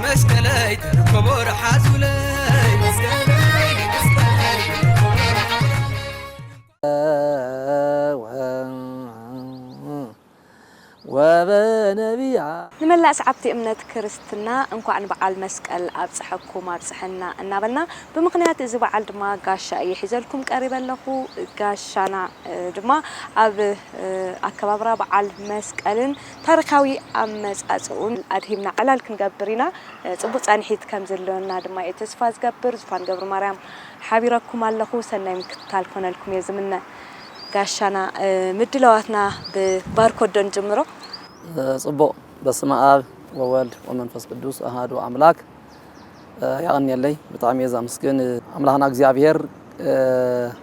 መስቀለይ ተረከቦ ረሓዙለይ ወበነቢያ። ንመላእ ሰዓብቲ እምነት ክርስትና እንኳዕ ንበዓል መስቀል ኣብፀሐኩም ኣብፀሐና እናበልና፣ ብምኽንያት እዚ በዓል ድማ ጋሻ እየ ሒዘልኩም ቀሪበ ኣለኹ። ጋሻና ድማ ኣብ ኣከባብራ በዓል መስቀልን ታሪኻዊ ኣመፃፅኡን ኣድሂብና ዕላል ክንገብር ኢና። ፅቡቕ ፃንሒት ከም ዘለወና ድማ እየ ተስፋ ዝገብር። ዙፋን ገብረ ማርያም ሓቢረኩም ኣለኹ። ሰናይ ምክትታል ኮነልኩም እየ ዝምነ። ጋሻና ምድላዋትና ብባርኮት ዶ ንጅምሮ? ፅቡቕ። በስመ ኣብ ወወልድ ወመንፈስ ቅዱስ ኣሃዱ ኣምላክ። ያቐንየለይ። ብጣዕሚ እየ ዘመስግን ኣምላኽና እግዚኣብሔር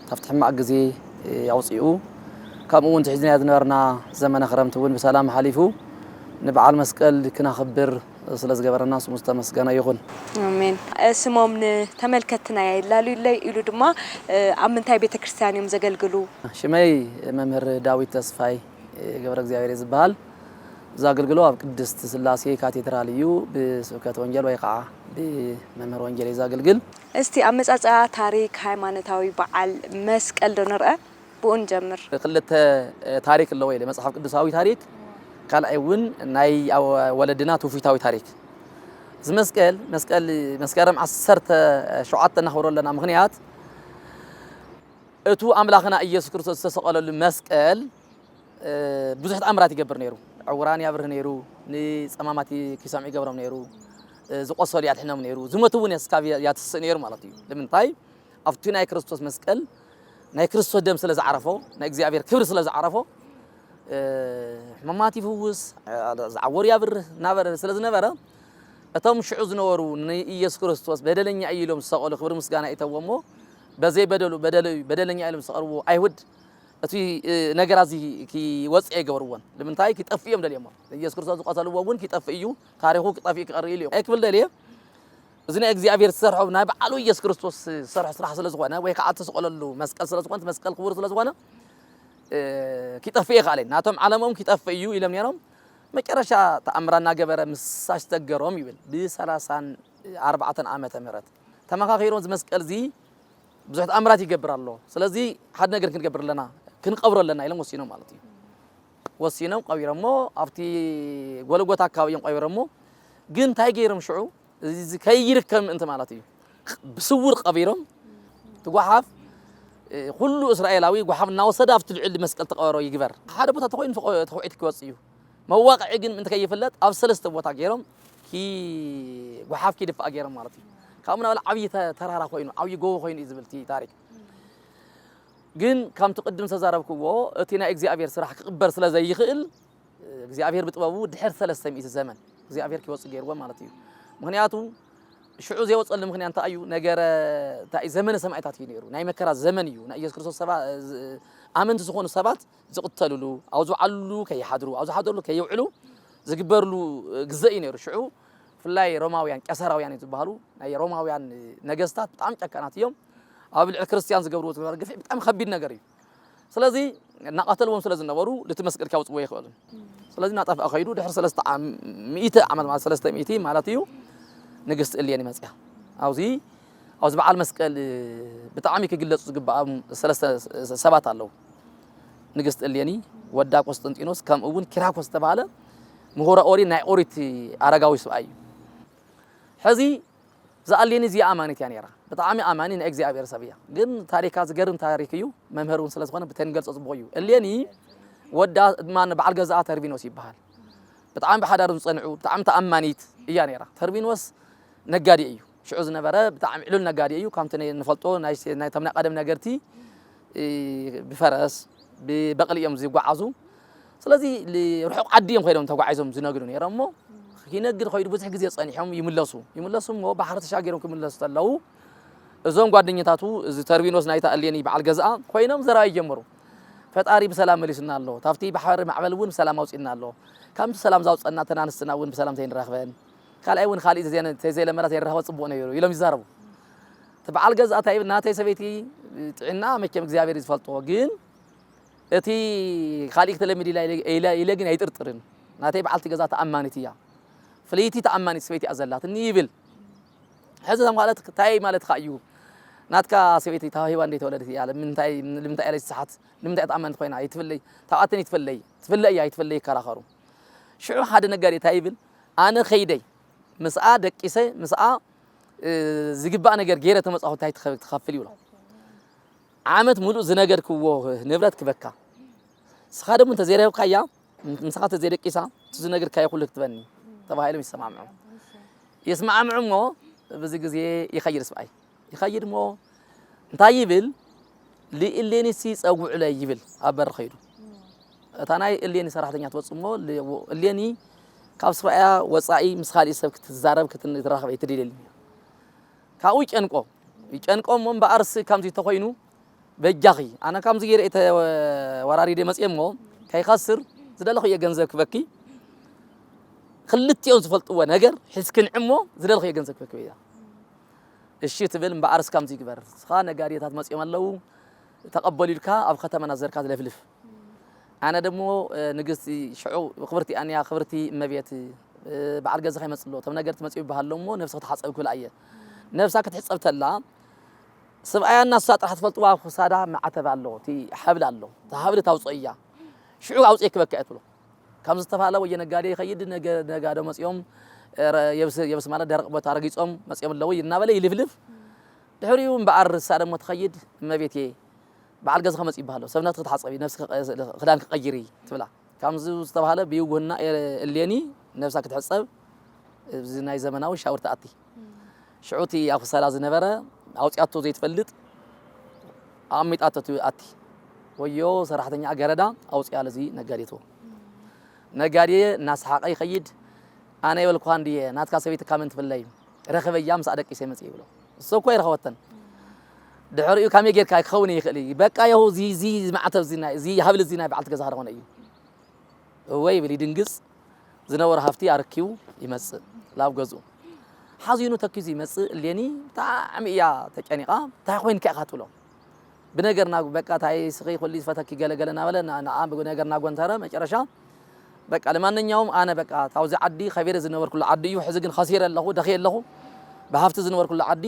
ካብቲ ሕማቕ ግዜ ኣውፂኡ፣ ከምኡ እውን ትሒዝናዮ ዝነበርና ዘመነ ክረምቲ እውን ብሰላም ሓሊፉ ንበዓል መስቀል ክነኽብር ስለ ዝገበረና ስሙ ዝተመስገነ ይኹን። ኣሜን። ስሞም ንተመልከትትና የላልዩለይ ኢሉ ድማ ኣብ ምንታይ ቤተክርስትያን እዮም ዘገልግሉ? ሽመይ መምህር ዳዊት ተስፋይ ገብረ እግዚኣብሔር እየ ዝበሃል። ዘገልግሎ ኣብ ቅድስት ስላሴ ካቴድራል እዩ። ብስብከት ወንጌል ወይ ከዓ ብመምህር ወንጌል እየ ዘገልግል። እስቲ ኣመጻጽኣ ታሪክ ሃይማኖታዊ በዓል መስቀል ዶ ንርአ? ብኡ ንጀምር። ክልተ ታሪክ ኣለዎ ኢለ፣ መጽሓፍ ቅዱሳዊ ታሪክ፣ ካልኣይ እውን ናይ ወለድና ትውፊታዊ ታሪክ። እዚ መስቀል መስቀል መስከረም ዓሰርተ ሸውዓተ እናኽብሮ ኣለና። ምኽንያት እቱ ኣምላኽና ኢየሱስ ክርስቶስ ዝተሰቐለሉ መስቀል ብዙሕ ተኣምራት ይገብር ነይሩ። ዕውራን ያብርህ ነይሩ፣ ንጸማማት ክሰምዑ ይገብሮም ነይሩ፣ ዝቆሰሉ ያድሕኖም ነይሩ፣ ዝሞቱ እውን የስካብ ያትስእ ነይሩ ማለት እዩ። ንምንታይ ኣብቲ ናይ ክርስቶስ መስቀል ናይ ክርስቶስ ደም ስለ ዝዓረፎ፣ ናይ እግዚኣብሔር ክብሪ ስለ ዝዓረፎ፣ ሕማማት ይፍውስ፣ ዝዓወሩ ያብርህ እናበረ ስለ ዝነበረ፣ እቶም ሽዑ ዝነበሩ ንኢየሱስ ክርስቶስ በደለኛ እዩ ኢሎም ዝሰቐሉ ክብሪ ምስጋና ይእተዎ እሞ፣ በዘይ በደሉ በደለኛ ኢሎም ዝሰቐልዎ ኣይሁድ እቲ ነገራ እዚ ክወፅእ ኣይገበርዎን። ንምንታይ? ክጠፍእ እዮም ደልዮሞ። ኢየሱስ ክርስቶስ ዝቐተልዎ እውን ክጠፍእ እዩ፣ ታሪኹ ክጠፍእ ክቐሪ ኢሉ እዮም። ኣይ ክብል ደልየ፣ እዚ ናይ እግዚኣብሔር ዝሰርሖ ናይ በዓሉ ኢየሱስ ክርስቶስ ዝሰርሖ ስራሕ ስለ ዝኾነ ወይ ከዓ እተሰቐለሉ መስቀል ስለ ዝኾነ፣ እቲ መስቀል ክቡር ስለ ዝኾነ ክጠፍእ ይኽኣል እዩ። ናቶም ዓለሞም ክጠፍእ እዩ ኢሎም ነይሮም። መጨረሻ ተኣምራ እናገበረ ምስ ኣሽተገሮም ይብል ብሰላሳን ኣርባዕተን ዓመተ ምህረት ተመኻኺሮም እዚ መስቀል እዚ ብዙሕ ተኣምራት ይገብር ኣሎ። ስለዚ ሓደ ነገር ክንገብር ኣለና፣ ክንቀብሮ ኣለና ኢሎም ወሲኖም ማለት እዩ። ወሲኖም ቀቢሮሞ ኣብቲ ጎለጎታ ኣካባቢ እዮም ቀቢሮሞ። ግን እንታይ ገይሮም ሽዑ እዚ ከይርከብ ምእንቲ ማለት እዩ ብስውር ቀቢሮም እቲ ጓሓፍ ኩሉ እስራኤላዊ ጓሓፍ እናወሰደ ኣብቲ ልዕሊ መስቀል ተቐበሮ ይግበር። ሓደ ቦታ ተኮይኑ ተኮዒቱ ክወፅእ እዩ። መዋቕዒ ግን ምእንቲ ከይፍለጥ ኣብ ሰለስተ ቦታ ገይሮም ጓሓፍ ኪድፋእ ገይሮም ማለት እዩ። ካብኡ ናበለ ዓብዪ ተራራ ኮይኑ ዓብዪ ጎቦ ኮይኑ እዩ ዝብል እቲ ታሪክ። ግን ከምቲ ቅድም ዝተዛረብክዎ እቲ ናይ እግዚኣብሔር ስራሕ ክቕበር ስለ ዘይኽእል እግዚኣብሔር ብጥበቡ ድሕር ሰለስተ ሚእቲ ዘመን እግዚኣብሔር ኪወፅእ ገይርዎ ማለት እዩ። ምኽንያቱ ሽዑ ዘይወፀሉ ምኽንያት እንታይ እዩ? ነገረ እንታይ እዩ? ዘመነ ሰማዕታት እዩ ነይሩ። ናይ መከራ ዘመን እዩ። ናይ ኢየሱስ ክርስቶስ ኣመንቲ ዝኾኑ ሰባት ዝቕተልሉ፣ ኣብ ዝውዓልሉ ከይሓድሩ፣ ኣብ ዝሓደርሉ ከይውዕሉ ዝግበርሉ ግዘ እዩ ነይሩ። ሽዑ ብፍላይ ሮማውያን፣ ቄሳራውያን እዮም ዝበሃሉ፣ ናይ ሮማውያን ነገስታት ብጣዕሚ ጨካናት እዮም። ኣብ ልዕሊ ክርስትያን ዝገብርዎ ዝነበረ ግፍዒ ብጣዕሚ ከቢድ ነገር እዩ። ስለዚ እናቐተልዎም ስለ ዝነበሩ ነቲ መስቀል ከውፅዎ ኣይኽእሉን። ስለዚ እናጠፍኣ ከይዱ ድሕሪ ሰለስተ ሚእቲ ዓመት ማለት ሰለስተ ሚእቲ ማለት እዩ ንግስቲ እሌኒ መፅያ። ኣብዚ ኣብዚ በዓል መስቀል ብጣዕሚ ክግለፁ ዝግብኣም ሰለስተ ሰባት ኣለዉ። ንግስቲ እሌኒ፣ ወዳ ቆስጠንጢኖስ፣ ከምኡ እውን ኪራኮስ ዝተባህለ ምሁረ ኦሪት ናይ ኦሪት ኣረጋዊ ሰብኣይ እዩ። ሕዚ እዛ እሌኒ እዚኣ ኣማኒት እያ ነይራ። ብጣዕሚ ኣማኒ ናይ እግዚኣብሔር ሰብ እያ። ግን ታሪካ ዝገርም ታሪክ እዩ። መምህር እውን ስለዝኾነ ብተንገልፆ ፅቡቕ እዩ። እሌኒ ወዳ ድማ በዓል ገዛኣ ተርቢኖስ ይበሃል። ብጣዕሚ ብሓዳሩ ዝፀንዑ ብጣዕሚ ተኣማኒት እያ ነይራ። ተርቢኖስ ነጋዴ እዩ። ሽዑ ዝነበረ ብጣዕሚ ዕሉል ነጋዴ እዩ። ከምቲ ንፈልጦ ናይቶም ናይ ቀደም ነገርቲ ብፈረስ ብበቕሊ እዮም ዝጓዓዙ። ስለዚ ርሑቕ ዓዲ እዮም ከይዶም ተጓዒዞም ዝነግዱ ነይሮም እሞ ክነግድ ከይዱ ብዙሕ ግዜ ፀኒሖም ይምለሱ ይምለሱ እሞ ባሕሪ ተሻጊሮም ክምለሱ ተለዉ እዞም ጓደኛታቱ እዚ ተርቢኖስ ናይታ እሌኒ በዓል ገዝኣ ኮይኖም ዘረባ ይጀምሩ። ፈጣሪ ብሰላም መሊሱና ኣሎ፣ ታብቲ ባሕሪ ማዕበል እውን ብሰላም ኣውፂእና ኣሎ፣ ከምቲ ሰላም ዛውፀና ተናንስትና እውን ብሰላም ተይንራኽበን ካልኣይ እውን ካሊእ ተዘይለመዳ ተይንራኽበ ፅቡቕ ነይሩ ኢሎም ይዛረቡ። እቲ በዓል ገዝኣ እንታይ ይብል፣ ናተይ ሰበይቲ ጥዕና መቸም እግዚኣብሔር እዩ ዝፈልጦ፣ ግን እቲ ካሊእ ክተለምድ ኢላ ኢለ ግን ኣይጥርጥርን። ናተይ በዓልቲ ገዛ ተኣማኒት እያ። ፍልይቲ ተኣማኒት ሰበይቲ እያ ዘላትኒ ይብል። ሕዚ እዛ ማለት እንታይ ማለትካ እዩ? ናትካ ሰበይቲ ተዋሂባ እንዴት ተወለደት እያ? ንምንታይ፣ ንምንታይ እያ ለይትስሓት? ንምንታይ እያ ተኣማኒት ኮይና? ኣይትፍለይ፣ ታብኣተን ይትፍለይ፣ ትፍለይ እያ፣ ኣይትፍለይ ይከራኸሩ። ሽዑ ሓደ ነጋዴ እንታይ ይብል? ኣነ ከይደይ ምስኣ ደቂሰ፣ ምስኣ፣ እ፣ ዝግባእ ነገር ገይረ ተመጻኹ እንታይ ትኸ-፣ ትኸፍል ይብሎ። ዓመት ሙሉእ ዝነገድክዎ ንብረት ክበካ። ንስኻ ደሞ እንተዘይረኸብካያ፣ ምሳኻ ተዘይደቂሳ፣ እቲ ዝነገርካዮ ኩሉ ክትበኒ ተባሂሎም ይሰማምዑ። ይስማምዑ እሞ፣ በዚ ግዜ ይኸይድ ስብኣይ። ይኸይድ እሞ፣ እንታይ ይብል? ልእሌኒሲ ጸውዑለይ ይብል፣ ኣብ በሪ ኸይዱ። እታ ናይ እሌኒ ሰራሕተኛ ትወጽእ እሞ፣ ል-፣ እሌኒ ካብ ስራያ ወጻኢ ምስ ካሊእ ሰብ ክትዛረብ፣ ክትን-፣ ክትራኸብ ኣይትደልየሉን እያ። ካብኡ ይጨንቆ። ይጨንቆ እሞ፣ እምበኣርስ ከምዚ ተኾይኑ፣ በጃኺ፣ ኣነ ከምዚ ገይረ እየ ተወራሪደ መጽየ እሞ፣ ከይኸስር ዝደለኹ እየ ገንዘብ ክበኪ፣ ክልቲኦም ዝፈልጥዎ ነገር ሒዝክን እሞ፣ ዝደለኹ እየ ገንዘብ ክበኪ ኢላ። እሺ ትብል፣ እምበኣርስ ከምዚ ይግበር። ንስኻ ነጋዴታት መጽዮም ኣለዉ፣ ተቐበሉ ኢልካ ኣብ ከተማና ዘርካ ዝለፍልፍ። ኣነ ደሞ፣ እ፣ ንግስቲ ሽዑ ክብርቲ ኣንያ፣ ክብርቲ እመቤት፣ እ፣ በዓል ገዛኻ ይመጽእ ኣሎ። እቶም ነገርት መጽኡ ይበሃል ኣሎ እሞ ነብስኺ ተሓጸቢ ክብላ እየ። ነብሳ ክትሕጸብ ተላ፣ ስብኣያ እና እሳ ጥራሕ ትፈልጥዋ ክሳዳ ማዕተብ ኣሎ፣ እቲ ሓብል ኣሎ። እቲ ሓብል ታውጽኦ እያ። ሽዑ ኣውጽኤ ክበካ እየ ትብሎ። ከም ዝተባህለ ወየ ነጋዴ ይኸይድ፣ ነገ-፣ ነጋዶ መጽኦም፣ ረ-፣ የብስ፣ የብስ ማለት ደረቕ ቦታ ረጊጾም መጽኦም ኣለዉ እናበለ ይልፍልፍ። ድሕሪኡ እምበኣር እሳ ደሞ ትኸይድ፣ እመቤቴ፣ በዓል ገዛኺ መጺኡ ይበሃሎ፣ ሰብነት ክትሓጸቢ፣ ነብሲ ክቐ-፣ ክዳን ክቐይሪ ትብላ። ከምዚ ዝተባህለ ብይጉህና ኤ-፣ እሌኒ ነብሳ ክትሕጸብ፣ እዚ ናይ ዘመናዊ ሻወር ትኣቲ። ሽዑ እቲ ኣብ ክሳዳ ዝነበረ ኣውጺኣቶ ዘይትፈልጥ ኣቐሚጣቶ ትኣቲ። ወዮ ሰራሕተኛ ገረዳ ኣውጺኣ ለዚ ነጋዴ ትቦ። ነጋዴ እናሰሓቐ ይኸይድ። ኣነ የበልኩኻ እንድየ፣ ናትካ ሰበይቲ ካብ መን ትፍለይ? ረኸበያ፣ ምስኣ ደቂሰ መጽእ ይብሎ። እሱ እኮ ኣይረኸበተን። ድሕሪኡ ካመይ ጌርካ ክኸውን ይኽእል እዩ። በቃ የሁ፣ እዚ፣ እዚ ማዕተብ እዚ ናይ፣ እዚ ሃብል እዚ ናይ በዓልቲ ገዛኻ ደኾነ እዩ። እወ ይብል፣ ይድንግጽ። ዝነበሮ ሃፍቲ ኣረኪቡ ይመጽእ ላብ ገዝኡ። ሓዚኑ ተኪዙ ይመጽእ። እሌኒ ብጣዕሚ እያ ተጨኒቓ። እንታይ ኮይንካ ኢኻ ትብሎ? ብነገር ናጉ-፣ በቃ፣ ታይ ስኺ ኩሉ ዝፈተኪ ገለ ገለ እናበለ ና-፣ ንዓ ብነገር እናጎንተረ መጨረሻ፣ በቃ፣ ለማንኛውም ኣነ፣ በቃ፣ ታውዚ ዓዲ ከቢረ ዝነበርኩሉ ዓዲ እዩ። ሕዚ ግን ኸሲረ ኣለኹ፣ ደኽየ ኣለኹ። ብሃፍቲ ዝነበርኩሉ ዓዲ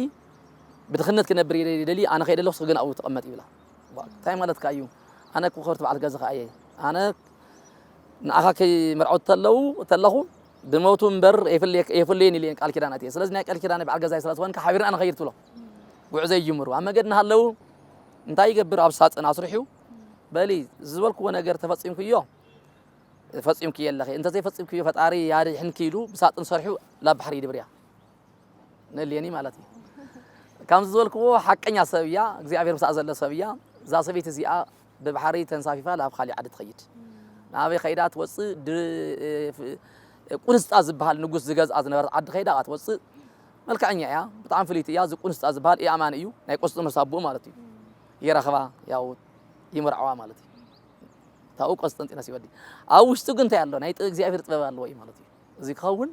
ብድኽነት ክነብር እየ ደሊ፣ ኣነ ከይደ ኣለኹ፣ ስኺ ግን ኣብኡ ተቐመጥ ይብላ። ዋ፣ እንታይ ማለትካ እዩ? ኣነ እኮ ክብርቲ በዓልቲ ገዛኻ እየ። ኣነ ንዓኻ ከይምርዐው ተለዉ፣ ተለኹ፣ ብሞቱ እምበር የፍልየ-፣ የፍልየን ኢለ እየ ቃል ኪዳን ኣትየ። ስለዚ ናይ ቃል ኪዳን በዓል ገዛይ ስለ ዝኾንካ ሓቢርና ንኸይድ ትብሎ። ጉዕዞ ይጅምሩ። ኣብ መገዲ እናሃለዉ እንታይ ይገብር? ኣብ ሳጥን ኣስሪሑ፣ በሊ፣ ዝበልክዎ ነገር ተፈጺምክዮ፣ ፈጺምክዮ ኣለኺ። እንተዘይፈጺምክዮ ፈጣሪ ያድሕንኪ ኢሉ ብሳጥን ሰርሑ ላብ ባሕሪ ይድብርያ። ንእሌኒ ማለት እዩ። ከምዚ ዝበልክዎ ሓቀኛ ሰብ እያ፣ እግዚኣብሔር ምስኣ ዘሎ ሰብ እያ። እዛ ሰበይቲ እዚኣ ብባሕሪ ተንሳፊፋ ላብ ካሊእ ዓዲ ትኸይድ። ናበይ ከይዳ ትወፅእ? ድ-፣ ፍ-፣ ቁንስጣ ዝበሃል ንጉስ ዝገዝኣ ዝነበረት ዓዲ ከይዳ ትወፅእ። መልክዐኛ እያ፣ ብጣዕሚ ፍልይቲ እያ። እዚ ቁንስጣ ዝበሃል ኢኣማን እዩ፣ ናይ ቆስጠንጢኖስ ኣቦኡ ማለት እዩ። ይረኽባ፣ ያው ይምርዓዋ ማለት እዩ። ታኡ ቆስጠንጢኖስ ይወዲ። ኣብ ውሽጡ ግን እንታይ ኣሎ? ናይ ጥ-፣ እግዚኣብሔር ጥበብ ኣለዎ እዩ ማለት እዩ። እዚ ክኸውን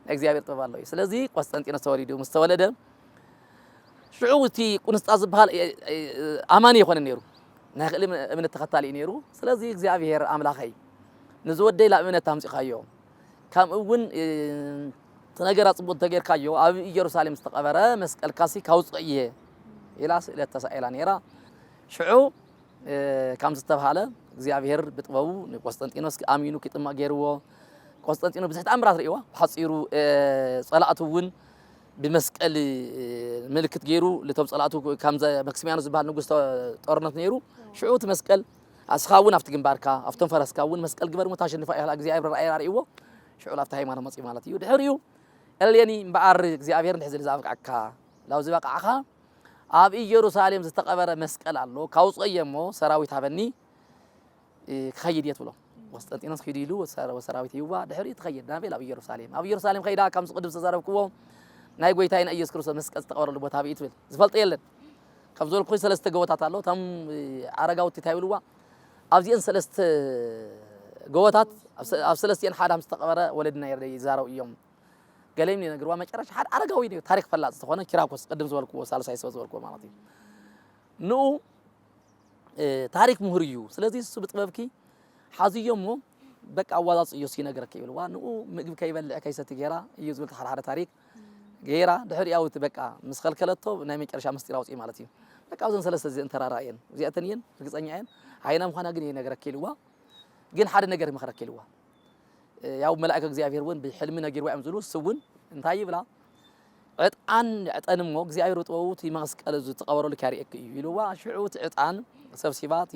ናይ እግዚኣብሔር ጥበብ ኣለዎ እዩ። ስለዚ ቆስጠንጢኖስ ተወሊዱ፣ ምስ ተወለደ ሽዑ እቲ ቁንስጣ ዝበሃል፣ እ፣ እ፣ ኣማኒ ኣይኮነን ነይሩ። ናይ ካልእ እምነት ተኸታሊ እዩ ነይሩ። ስለዚ እግዚኣብሔር ኣምላኸይ፣ ነዚ ወደይ ላብ እምነት ኣምጺኻዮ፣ ከምኡ እውን፣ እ፣ እቲ ነገር ኣጽቡቕ እንተጌርካዮ፣ ኣብ ኢየሩሳሌም ዝተቐበረ መስቀልካሲ ካውጽኦ እየ ኢላ ስእለት ተሳኢላ ነይራ። ሽዑ፣ እ፣ ከም ዝተባህለ እግዚኣብሔር ብጥበቡ ንቆስጠንጢኖስ ኣሚኑ ክጥመቕ ገይርዎ። ቆስጠንጢኖስ ብዙሕ ተኣምራት ርእይዋ። ብሓጺሩ፣ እ፣ ጸላእቱ እውን ብመስቀል፣ እ፣ ምልክት ገይሩ፣ ልቶም ጸላእቱ ከም ዘ-፣ መክሲሚያኖስ ዝበሃል ንጉስ ተ-፣ ጦርነት ነይሩ። ሽዑ እቲ መስቀል፣ "እስኻ እውን ኣብቲ ግንባርካ፣ ኣብቶም ፈረስካ እውን መስቀል ግበር እሞ ታሸንፋ ኢኻ" እግዚኣብሔር ራእይ ኣርእይዎ። ሽዑ ላብቲ ሃይማኖት መጺኡ ማለት እዩ። ድሕሪኡ፣ "እሌኒ እምበኣር እግዚኣብሔር እንድሕር ዝብል ዘብቅዐካ፣ ላብ ዝበቃዕኻ፣ ኣብ ኢየሩሳሌም ዝተቐበረ መስቀል ኣሎ፣ ካውጽኦ እየ እሞ ሰራዊት ሃበኒ፣ እ፣ ክኸይድ እየ" ትብሎ። ቆስጠንጢኖስ ኪዱ ኢሉ ወሰ-፣ ወሰራዊት ይዋ፣ ድሕሪኡ ትኸይድ። ናበይ? ናብ ኢየሩሳሌም። ኣብ ኢየሩሳሌም ከይዳ፣ ከምዚ ቅድም ዝተዛረብክዎ፣ ናይ ጎይታይና ኢየሱስ ክርስቶስ መስቀል ዝተቐበረሉ ቦታ ኣበይ እዩ ትብል? ዝፈልጦ የለን። ከም ዝበልኩ ሰለስተ ጎቦታት ኣሎ። እቶም፣ እ፣ ኣረጋውቲ እንታይ ይብልዋ? ኣብዚአን ሰለስተ ጎቦታት፣ ኣብ ሰ-፣ ኣብ ሰለስቲአን ሓደ ከም ዝተቐበረ ወለድና ይረ-፣ ይዛረቡ እዮም። ገለ እዮም ይነግርዋ። መጨረሻ ሓደ ኣረጋዊ እዩ፣ ታሪክ ፈላጥ ዝኾነ ኪራኮስ፣ ቅድም ዝበልክዎ፣ ሳልሳይ ሰብ ዝበልክዎ ማለት እዩ። ንኡ፣ እ፣ ታሪክ ምሁር እዩ። ስለዚ እሱ ብጥበብኪ ሓዝዮ እሞ በቃ ኣዋጻጽእዮ እስኪ ይነግረኪ ይብልዋ። ንኡ ምግቢ ከይበልዕ ከይሰቲ ገይራ እዩ ዝብል ሓደ ሓደ ታሪክ ገይራ፣ ድሕሪኡ እቲ በቃ ምስ ከልከለቶ ናይ መጨረሻ ምስጢር ኣውፅኢ ማለት እዩ። በቃ ኣብዘን ሰለስተ እዚአን ተራራእየን፣ እዚኣተን እየን ርግፀኛ እየን። ዓይና ምዃና ግን ይነግረኪ ኢልዋ። ግን ሓደ ነገር ይመኽረኪ ኢልዋ። ያው መላእከ እግዚኣብሔር እውን ብሕልሚ ነጊርዋ እዮም ዝብሉ። እሱ እውን እንታይ ይብላ? ዕጣን ዕጠን እሞ እግዚኣብሔር ብጥበቡ እቲ መስቀል እዚ ትቐበረሉ ክያርእየኪ እዩ ኢልዋ። ሽዑ እቲ ዕጣን ሰብሲባ እቲ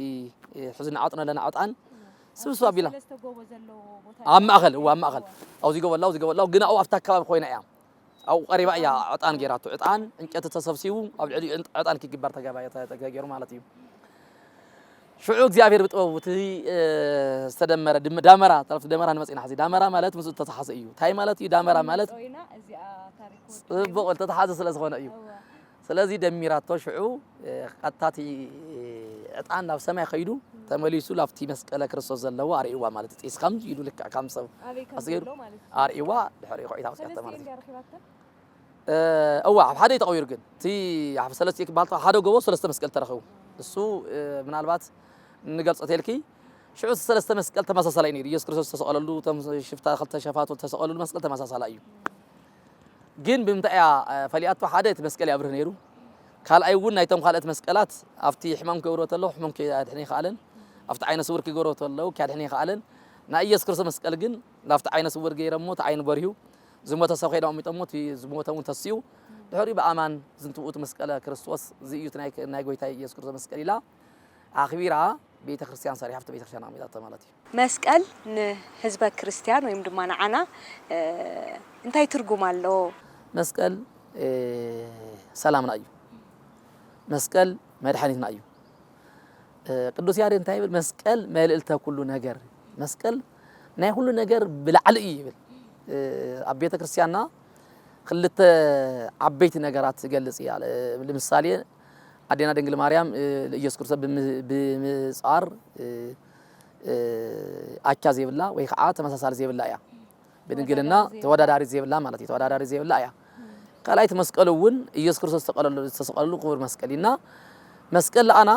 ሕዝና ዓጥኖ ኣለና ዕጣን ስብስብ ኣቢላ ኣብ ማእኸል እዋ ኣብ ማእኸል ኣብዚ ጎበላው እዚ ጎበላው ግን ኣብኡ ኣብታ ኣካባቢ ኮይና እያ ኣብኡ ቀሪባ እያ ዕጣን ገይራቶ ዕጣን ዕንጨቲ ተሰብሲቡ ኣብ ልዕሊኡ ዕጣን ክግበር ተገይሩ ማለት እዩ። ሽዑ እግዚኣብሔር ብጥበቡ እቲ ዝተደመረ ዳመራ ተረፍቲ ደመራ ንመፅና ሕዚ ዳመራ ማለት ምስ ዝተተሓዘ እዩ። እንታይ ማለት እዩ ዳመራ ማለት? ፅቡቕ ዝተተሓዘ ስለ ዝኾነ እዩ። ስለዚ ደሚራቶ ሽዑ ቀጥታ እቲ ዕጣን ናብ ሰማይ ከይዱ ተመሊሱ ላብቲ መስቀለ ክርስቶስ ዘለዎ ኣርእይዋ ማለት እዩ። ጢስ ከም ኢዱ ልክዕ ከም ሰብ ኣርእይዋ ድሕሪ ኮይታ ወፅያተ ማለት እዩ። እዋ ኣብ ሓደ እዩ ተቐቢሩ ግን እቲ ኣብ ሰለስተ ክበሃል ሓደ ጎቦ ሰለስተ መስቀል ተረኸቡ። እሱ ምናልባት ንገልጾ ተልኪ ሽዑ ሰለስተ መስቀል ተመሳሳላይ ነይሩ። ኢየሱስ ክርስቶስ ዝተሰቐለሉ እቶም ሽፍታ ክልተ ሸፋቱ ዝተሰቐለሉ መስቀል ተመሳሳላይ እዩ። ግን ብምንታይ እያ ፈሊኣቶ? ሓደ እቲ መስቀል ያብርህ ነይሩ። ካልኣይ እውን ናይቶም ካልኦት መስቀላት ኣብቲ ሕማም ክገብሮ ተለዉ ሕማም ክያድሕን ይኽኣለን። ኣብቲ ዓይነ ስውር ክገብሮ ተለዉ ክያድሕን ይኽኣለን። ናይ ኢየሱስ ክርስቶስ መስቀል ግን ናብቲ ዓይነ ስውር ገይረሞ እቲ ዓይኑ በሪሁ ዝሞተ ሰብ ከይዶም ኣሚጦሞ እቲ ዝሞተ እውን ተሲኡ ድሕሪኡ ብኣማን ዝንትውኡ እቲ መስቀለ ክርስቶስ እዚ እዩ ናይ ጎይታ ኢየሱስ ክርስቶስ መስቀል ኢላ ኣኽቢራ ቤተ ክርስቲያን ሰሪሓ ኣብቲ ቤተ ክርስቲያን ኣቕሚጣቶ ማለት እዩ። መስቀል ንህዝበ ክርስቲያን ወይም ድማ ንዓና እንታይ ትርጉም ኣለዎ? መስቀል ሰላምና እዩ። መስቀል መድሓኒትና እዩ። ቅዱስ ያሬድ እንታይ ይብል? መስቀል መልእልተ ኩሉ ነገር። መስቀል ናይ ኩሉ ነገር ብላዕሊ እዩ ይብል። ኣብ ቤተ ክርስቲያንና ክልተ ዓበይቲ ነገራት ትገልጽ እያ። ንምሳሌ ኣዴና ድንግል ማርያም ኢየሱስ ክርስቶስ ብምጻር ኣቻ ዘይብላ ወይ ከዓ ተመሳሳሊ ዘይብላ እያ። ብድንግልና ተወዳዳሪ ዘይብላ ማለት እዩ። ተወዳዳሪ ዘይብላ እያ። ካልኣይቲ መስቀሉ እውን ኢየሱስ ክርስቶስ ዝተሰቀለሉ ክቡር መስቀል ኢና። መስቀል ለኣና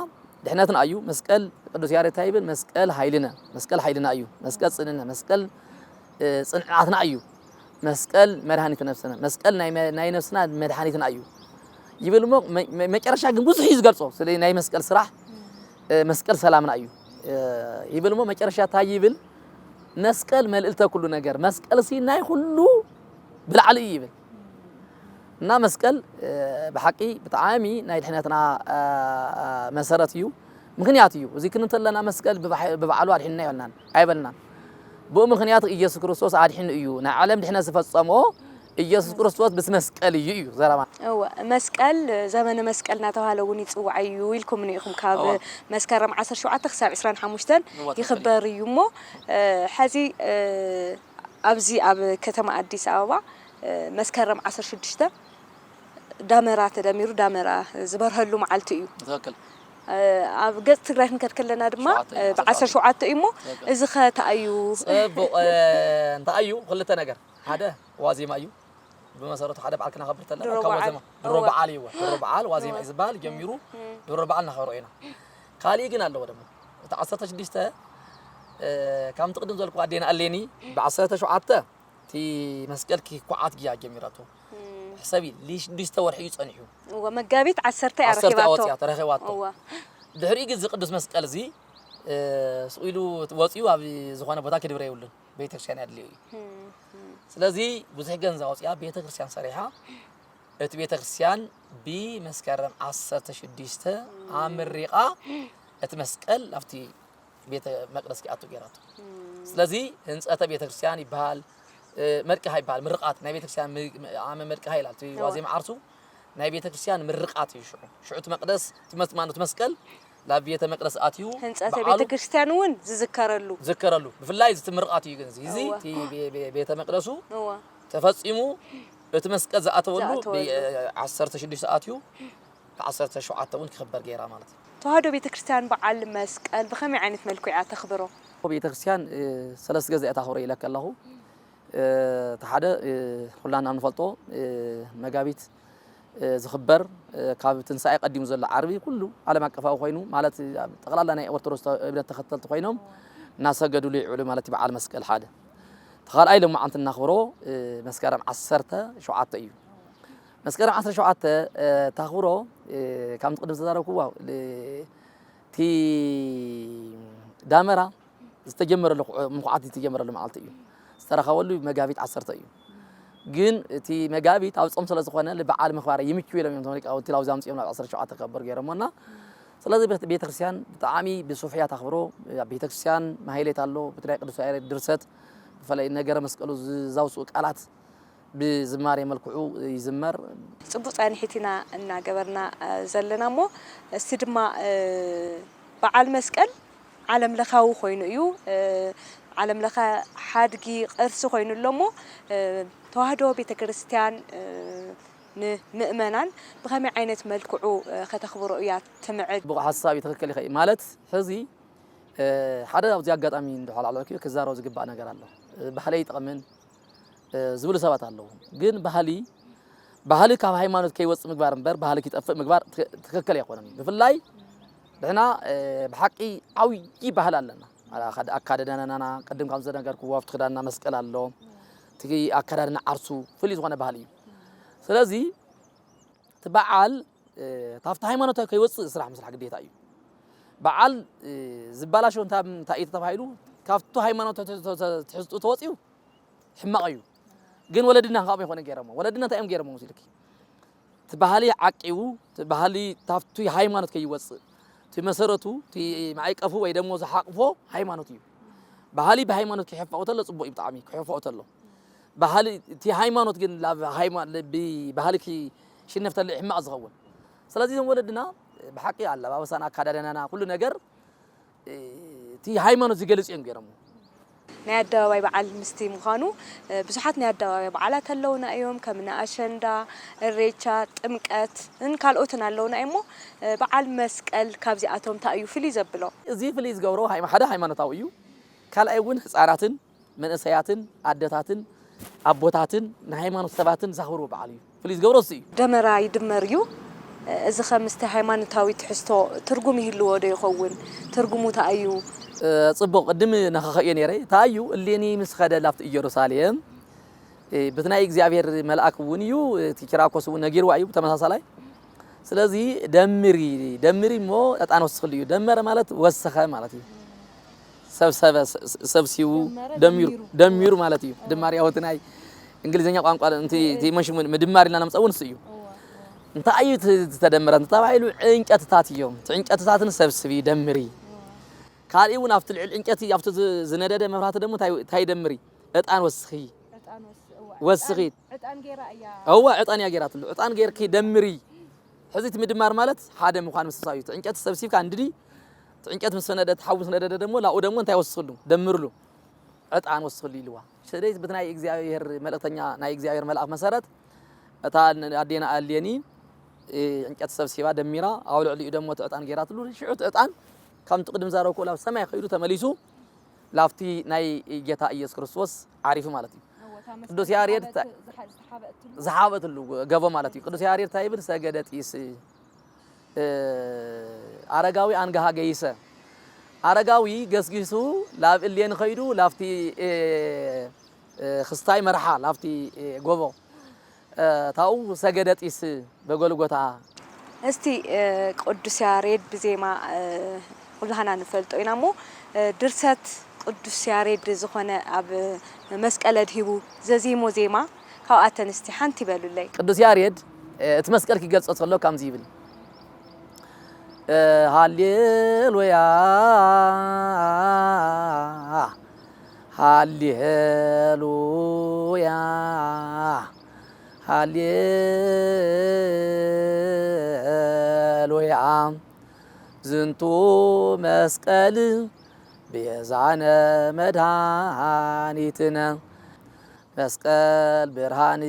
ድሕነትና እዩ። መስቀል ቅዱስ ያሬድ እንታይ ይብል? መስቀል ኃይልነ፣ መስቀል ኃይልና እዩ። መስቀል ጽንዕነ፣ መስቀል ጽንዓትና እዩ። መስቀል መድኃኒት ነፍስነ፣ መስቀል ናይ ነፍስና መድኃኒትና እዩ ይብል እሞ መጨረሻ ግን ብዙሕ እዩ ዝገልጾ ስለ ናይ መስቀል ስራሕ መስቀል ሰላምና እዩ ይብል እሞ መጨረሻ እንታይ ይብል? መስቀል መልእልተ ኩሉ ነገር፣ መስቀል ሲ ናይ ኩሉ ብላዕሊ እዩ ይብል እና መስቀል ብሓቂ ብጣዕሚ ናይ ድሕነትና መሰረት እዩ፣ ምኽንያት እዩ። እዚ ክንብል ተለና መስቀል ብባዕሉ ኣድሒንና ኣይበልናን ኣይበልናን። ብኡ ምኽንያት ኢየሱስ ክርስቶስ ኣድሒኑ እዩ፣ ናይ ዓለም ድሕነት ዝፈጸሞ ኢየሱስ ክርስቶስ ምስ መስቀል እዩ እዩ ዘረባ። እወ መስቀል ዘመነ መስቀል እናተባህለ እውን ይፅዋዕ እዩ ኢልኩምኒ ኢኹም። ካብ መስከረም ዓሰርተ ሸውዓተ ክሳብ ዕስራን ሓሙሽተን ይኽበር እዩ እሞ ሕዚ ኣብዚ ኣብ ከተማ ኣዲስ ኣበባ መስከረም ዓሰርተ ሽዱሽተ ዳመራ ተደሚሩ ዳመራ ዝበርሀሉ መዓልቲ እዩ። ትክክል። ኣብ ገፅ ትግራይ ክንከድ ከለና ድማ ብዓሰርተ ሸውዓተ እዩ እሞ እዚ ከ ተኣዩ? ፅቡቕ እንታይ እዩ ክልተ ነገር ሓደ ዋዜማ እዩ። ብመሰረቱ ሓደ በዓል ክናኸብር ተለና ድሮ ካብ በዓል። ዋዜማ ድሮ ድሮ በዓል። በዓል እዩ። ድሮ በዓል ዋዜማ እዩ ዝበሃል ጀሚሩ ድሮ በዓል እናኸብሮ ኢና። ካሊእ ግን ኣለዎ ደግሞ እቲ ዓሰርተ ሽዱሽተ ከምቲ ቅድም ዘልኩ ኣዴና ኣሌኒ ብዓሰርተ ሸውዓተ እቲ መስቀል ክኳዓት ግያ ጀሚራቶ። ሕሰቢ ልሽዱሽተ ወርሒ እዩ ጸኒሑ። እወ መጋቢት ዓሰርተ እያ ዓሰርተ ረኺባቶ። ኣወፅያ ተረኺባቶ። እወ ድሕሪኡ ግን እዚ ቅዱስ መስቀል እዚ ስቕ ኢሉ ወፂኡ ኣብ ዝኾነ ቦታ ክድብረ የብሉን። ቤተክርስትያን ኣድልዮ እዩ። ስለዚ ብዙሕ ገንዘብ ኣውፅኣ ቤተክርስትያን ሰሪሓ እቲ ቤተክርስትያን ብመስከረም ዓሰርተ ሽዱሽተ ኣምሪቓ እቲ መስቀል ኣብቲ ቤተ መቅደስ ክኣቱ ገይራቶ። ስለዚ ህንፀተ ቤተክርስትያን ይበሃል፣ መድቅሃ ይበሃል፣ ምርቃት ናይ ቤተክርስትያን ኣመ መድቅሃ ይላል ዋዜማ ዓርሱ ናይ ቤተክርስትያን ምርቃት እዩ። ሽዑ ሽዑ እቲ መቅደስ እቲ መስቀል ናብ ቤተ መቅደስ ኣትዩ ህንፀተ በዓሉ ቤተ ክርስቲያን እውን ዝዝከረሉ ዝከረሉ ብፍላይ እዚ እቲ ምርቃት እዩ። ግን እዚ እዚ እወ። እቲ ቤ- ቤ- ቤተ መቅደሱ እወ ተፈጺሙ እቲ መስቀል ዝኣተወሉ ዘኣተወሉ። ብ- ዓሰርተ ሽዱሽተ ኣትዩ ዓሰርተ ሸውዓተ እውን ክኽበር ገይራ ማለት እዩ። ተዋህዶ ቤተ ክርስቲያን በዓል መስቀል ብኸመይ ዓይነት መልክዑ እያ ተኽብሮ? ቤተ ክርስቲያን ሰለስተ ገዛ እያ ታኽብሮ ኢለካ ኣለኹ። እቲ ሓደ ኩላና እንፈልጦ መጋቢት ዝኽበር ካብ ትንሳኤ ቀዲሙ ዘሎ ዓርቢ ኩሉ ዓለም ኣቀፋዊ ኮይኑ ማለት ጠቕላላ ናይ ኦርቶዶክስ እምነት ተኸተልቲ ኮይኖም እናሰገዱሉ ይውዕሉ ማለት እዩ። በዓል መስቀል ሓደ። እቲ ካልኣይ ሎማዓንቲ እናኽብሮ፣ እ፣ መስከረም ዓሰርተ ሸውዓተ እዩ። መስከረም ዓሰርተ ሸውዓተ፣ እ፣ ታኽብሮ፣ እ፣ ከምቲ ቅድም ዝተዛረብክዎ፣ ል-፣ እቲ ዳመራ ዝተጀመረሉ፣ ምኹዓት ዝተጀመረሉ መዓልቲ እዩ። ዝተረኸበሉ መጋቢት ዓሰርተ እዩ። ግን እቲ መጋቢት ኣብ ጾም ስለ ዝኾነ፣ ንበዓል ምኽባር ይምችው ኢሎም እዮም እቶም ሊቃውንቲ ላውዚ ኣምጺኦም ናብ ዓሰርተ ሸውዓተ ከበር ገይሮሞና። ስለዚ ቤተ-፣ ቤተክርስትያን ብጣዕሚ ብስፍያት ኣኽብሮ፣ ኣብ ቤተክርስትያን ማህሌት ኣሎ፣ በቲ ናይ ቅዱስ ያሬድ ድርሰት፣ ብፍላይ ነገረ መስቀሉ ዝ-፣ ዘውፅኡ ቃላት ብዝማሬ መልክዑ ይዝመር። ጽቡቕ ጻንሒት ኢና እናገበርና፣ እ፣ ዘለና እሞ፣ እስቲ ድማ፣ እ፣ በዓል መስቀል ዓለም ለኻዊ ኮይኑ እዩ። እ፣ ዓለም ለኸ ሓድጊ ቅርሲ ኮይኑ ኣሎ እሞ፣ እ፣ ተዋህዶ ቤተክርስትያን፣ እ፣ ንምእመናን ብኸመይ ዓይነት መልክዑ፣ እ፣ ከተኽብሮ እያ ትምዕድ? ጽቡቕ ሓሳብ እዩ፣ ትኽክል ኢኺ። ማለት ሕዚ፣ እ፣ ሓደ ኣብዚ ኣጋጣሚ እንድሕር ኣዕለልክዮ ክዛረብ ዝግባእ ነገር ኣሎ። እ፣ ባህሊ ኣይጠቕምን፣ እ፣ ዝብሉ ሰባት ኣለዉ። ግን ባህሊ፣ ባህሊ ካብ ሃይማኖት ከይወጽእ ምግባር እምበር ባህሊ ክጠፍእ ምግባር ትክ-፣ ትኽክል ኣይኮነን። ብፍላይ ንሕና፣ እ፣ ብሓቂ ዓብዪ ባህሊ ኣለና። ኣካድ-፣ ኣካዳድናና ቅድም ከም ዝነገርክዎ ኣብቲ ክዳንና መስቀል ኣሎ። እቲ ኣካዳድና ዓርሱ ፍሉይ ዝኾነ ባህሊ እዩ። ስለዚ እቲ በዓል፣ እ፣ ካብቲ ሃይማኖታዊ ከይወጽእ ስራሕ ምስራሕ ግዴታ እዩ። በዓል፣ እ፣ ዝበላሸው እንታ-፣ እንታይ እዩ ተባሂሉ፣ ካብቲ ሃይማኖታዊ ተ-፣ ተ-፣ ተ-፣ ትሕዝትኡ ተወጺኡ ሕማቕ እዩ። ግን ወለድና ከምኡ ኣይኮነ ገይሮሞ። ወለድና እንታይ እዮም ገይሮሞ መሲልኪ? እቲ ባህሊ ዓቂቡ፣ እቲ ባህሊ ካብቲ ሃይማኖት ከይወጽእ፣ እቲ መሰረቱ፣ እቲ ማዕቀፉ ወይ ደሞ ዝሓቕፎ ሃይማኖት እዩ። ባህሊ ብሃይማኖት ክሕፈቑ ተሎ ጽቡቕ እዩ ብጣዕሚ፣ ክሕፈቑ ተሎ። ባህሊ፣ እቲ ሃይማኖት ግን ላብ ሃይማ-፣ ብባህሊ ክሽነፍ ተሎ ሕማቕ ዝኸውን። ስለዚ እዞም ወለድና ብሓቂ ኣለባበሳና፣ ኣካዳድናና፣ ኩሉ ነገር እቲ ሃይማኖት ዝገልጽ እዮም ገይሮሞ። ናይ ኣደባባይ በዓል ምስቲ ምዃኑ፣ እ፣ ብዙሓት ናይ ኣደባባይ በዓላት ኣለውና እዮም። ከም እኒ ኣሸንዳ፣ እሬቻ፣ ጥምቀትን ካልኦትን ኣለውና እዮም እሞ፣ እ፣ በዓል መስቀል ካብዚኣቶም እንታይ እዩ ፍልይ ዘብሎ? እዚ ፍልይ ዝገብሮ ሃይማ-፣ ሓደ ሃይማኖታዊ እዩ። ካልኣይ እውን ህፃናትን መንእሰያትን ኣደታትን ኣቦታትን ንሃይማኖት ሰባትን ዘኽብርዎ በዓል እዩ። ፍልይ ዝገብሮ እሱ እዩ። ደመራ ይድመር እዩ። እዚ ኸ ምስቲ ሃይማኖታዊ ትሕዝቶ ትርጉም ይህልዎ ዶ ይኸውን? ትርጉሙ እንታይ እዩ? እ፣ ጽቡቕ፣ ቅድም ነኸኸዮ ነይረ። እንታይ እዩ? እሌኒ ምስ ኸደ ላብቲ ኢየሩሳሌም፣ እ፣ በቲ ናይ እግዚኣብሔር መልኣክ እውን እዩ፣ እቲ ኪራኮስ እውን ነጊርዋ እዩ ብተመሳሳላይ። ስለዚ ደምሪ፣ ደምሪ እሞ ዕጣን ወስኽሉ እዩ። ደመረ ማለት ወሰኸ ማለት እዩ። ሰብሰበ፣ ስ-፣ ስ-፣ ሰብሲቡ፣ ደመረ፣ ደሚሩ፣ ደሚሩ። ደሚሩ ማለት እዩ። ድማር ያው እቲ ናይ እንግሊዝኛ ቋንቋ፣ እንቲ፣ እቲ መሽሙ ምድማር ኢልና ነምፀው ንሱ እዩ። እዋ፣ እዋ። እንታይ እዩ እቲ ዝተደመረ እንተተባሂሉ፣ ዕንጨትታት እዮም። እቲ ዕንጨትታትን ሰብስቢ፣ ደምሪ። እዋ። ካልእ እውን ኣብቲ ልዕሊ ዕንጨቲ፣ ኣብቲ ዝ-፣ ዝነደደ መብራህቲ ደግሞ እንታይ፣ እንታይ ደምሪ? ዕጣን ወስኺ። ዕጣን ወስ-፣ እዋ፣ ወስኺ። ዕጣን፣ ዕጣን ጌራ እያ። እዋ፣ ዕጣን እያ ጌራትሉ። ዕጣን ጌርኪ ደምሪ። ሕዚ እቲ ምድማር ማለት ሓደ ምዃን ምስሳው እዩ። እቲ ዕንጨት ሰብሲብካ እንድዲ፣ እቲ ዕንጨት ምስ ነደደ፣ እቲ ሓዊ ምስ ነደደ ደግሞ፣ ላኡ ደግሞ እንታይ ወስኽሉ? ደምርሉ። ዕጣን ወስኽሉ ኢልዋ። ስለዚህ በቲ ናይ እግዚኣብሔር መልእክተኛ፣ ናይ እግዚኣብሔር መልኣክ መሰረት፣ እታ ኣዴና ኣልየኒ፣ እ፣ ዕንጨት ሰብሲባ ደሚራ፣ ኣብ ልዕሊኡ ደግሞ እቲ ዕጣን ጌራትሉ። ሽዑ እቲ ዕጣን፣ ከምቲ ቅድም ዛረብኩ፣ ናብ ሰማይ ከይዱ ተመሊሱ፣ ላብቲ ናይ ጌታ ኢየሱስ ክርስቶስ ዓሪፉ ማለት እዩ። እወ፣ እታ መስቀል ቅዱስ ያሬድ ዝሓበት-፣ ተ-፣ ዝሓ-፣ ዝሓበእትሉ። ዝሓበእትሉ ገቦ ማለት እዩ። ቅዱስ ያሬድ እንታይ ይብል? ሰገደ ጢስ፣ እ፣ ኣረጋዊ ኣንግሃ ገይሰ። ኣረጋዊ ገስጊሱ ላብ እሌኒ ኸይዱ ላብቲ፣ እ፣ እ፣ ክስታይ መርሓ ላብቲ፣ እ፣ ጎቦ፣ እ፣ ታኡ ሰገደ ጢስ በጎልጎታ። እስቲ፣ እ፣ ቅዱስ ያሬድ ብዜማ፣ እ፣ ኩላህና ንፈልጦ ኢና እሞ፣ እ፣ ድርሰት ቅዱስ ያሬድ ዝኾነ ኣብ መስቀል ኣድሂቡ ዘዜሞ ዜማ ካብኣተን እስቲ ሓንቲ በሉለይ። ቅዱስ ያሬድ፣ እ፣ እቲ መስቀል ክገልጾ ከሎ ከምዚ ይብል። ሃሌሉያ፣ ሃሌሉያ፣ ሃሌሉያ። ዝንቱ መስቀል ቤዛነ መድኃኒትነ። መስቀል ብርሃን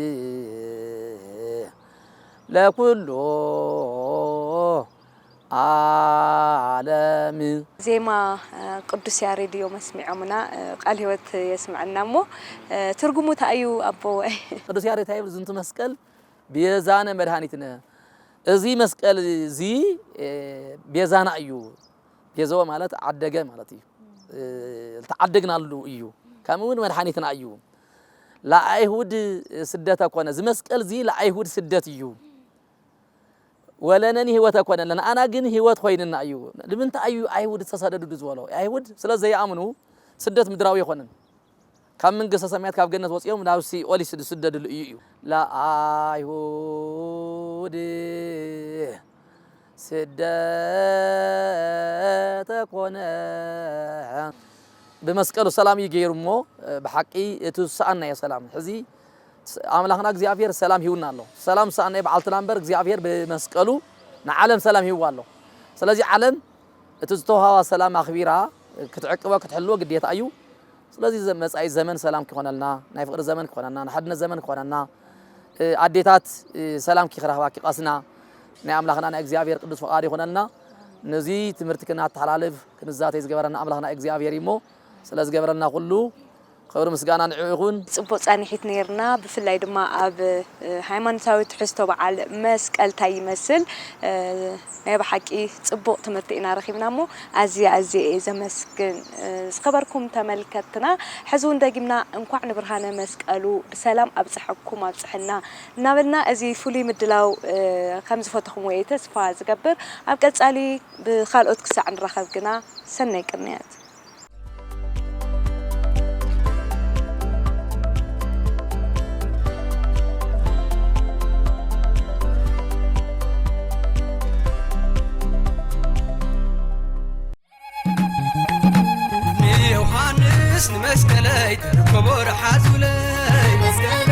ለኩሉ ዓለም። ዜማ፣ እ፣ ቅዱስ ያሬድ እዮም ኣስሚዖምና፣ እ፣ ቃል ህይወት የስምዐና እሞ፣ እ፣ ትርጉሙ እንታይ እዩ ኣቦወይ? ቅዱስ ያሬድ እንታይ ይብል? ዝንቱ መስቀል ቤዛነ መድኃኒትነ። እዚ መስቀል እዚ፣ እ፣ ቤዛና እዩ። ቤዘወ ማለት ዓደገ ማለት እዩ። ዝተዓደግናሉ እዩ። ከምኡ እውን መድሓኒትና እዩ። ለኣይሁድ ስደተ ኮነ፣ እዚ መስቀል እዚ ለኣይሁድ ስደት እዩ። ወለነኒ ህይወተ ኮነ፣ ለንኣና ግን ህይወት ኮይንና እዩ። ንምንታይ እዩ ኣይሁድ ዝተሰደዱ ዝበሎ? ኣይሁድ ስለ ዘይኣምኑ ስደት ምድራዊ ኣይኮነን። ካብ መንግስተ ሰማያት ካብ ገነት ወፂኦም ናብ ሲኦል ዝስደድሉ እዩ እዩ። ለኣይሁድ ስደተ ኮነ። ብመስቀሉ ሰላም እዩ ገይሩ እሞ፣ ብሓቂ እቲ ዝሰኣናዮ ሰላም። ሕዚ ኣምላኽና እግዚኣብሔር ሰላም ሂውና ኣሎ። ሰላም ዝሰኣናዮ በዓልትና እምበር እግዚኣብሔር ብመስቀሉ ንዓለም ሰላም ሂውዋ ኣሎ። ስለዚ ዓለም እቲ ዝተውሃባ ሰላም ኣኽቢራ ክትዕቅቦ ክትሕልዎ ግዴታ እዩ። ስለዚ ዘ-፣ መጻኢ ዘመን ሰላም ክኾነልና፣ ናይ ፍቕሪ ዘመን ክኾነና፣ ናይ ሓድነት ዘመን ክኾነና፣ እ፣ ኣዴታት፣ እ፣ ሰላም ክረኽባ ክቐስና፣ ናይ ኣምላኽና ናይ እግዚኣብሔር ቅዱስ ፍቓድ ይኾነልና። ነዚ ትምህርቲ ክናተሓላልፍ ክንዛተይ ዝገበረና ኣምላኽና እግዚኣብሔር እዩ እሞ፣ ስለ ዝገበረልና ኩሉ ክብሪ ምስጋና ንዕኡ ይኹን። ጽቡቕ ጻንሒት ነይርና። ብፍላይ ድማ ኣብ፣ እ፣ ሃይማኖታዊ ትሕዝቶ በዓል መስቀል እንታይ ይመስል፣ እ፣ ናይ ብሓቂ ጽቡቕ ትምህርቲ ኢና ረኺብና እሞ ኣዝየ ኣዝየ እየ ዘመስግን። እ፣ ዝኸበርኩም ተመልከትና፣ ሕዚ እውን ደጊምና እንኳዕ ንብርሃነ መስቀሉ ብሰላም ኣብጽሐኩም ኣብጽሐና እናበልና፣ እዚ ፍሉይ ምድላው፣ እ፣ ከም ዝፈተኹምዎ እየ ተስፋ ዝገብር። ኣብ ቀጻሊ ብኻልኦት ክሳዕ ንራኸብ ግና ሰናይ ቅንያት። ንዮሃንስ ንመስቀለይ ክቡር ሓዙለይ መስቀል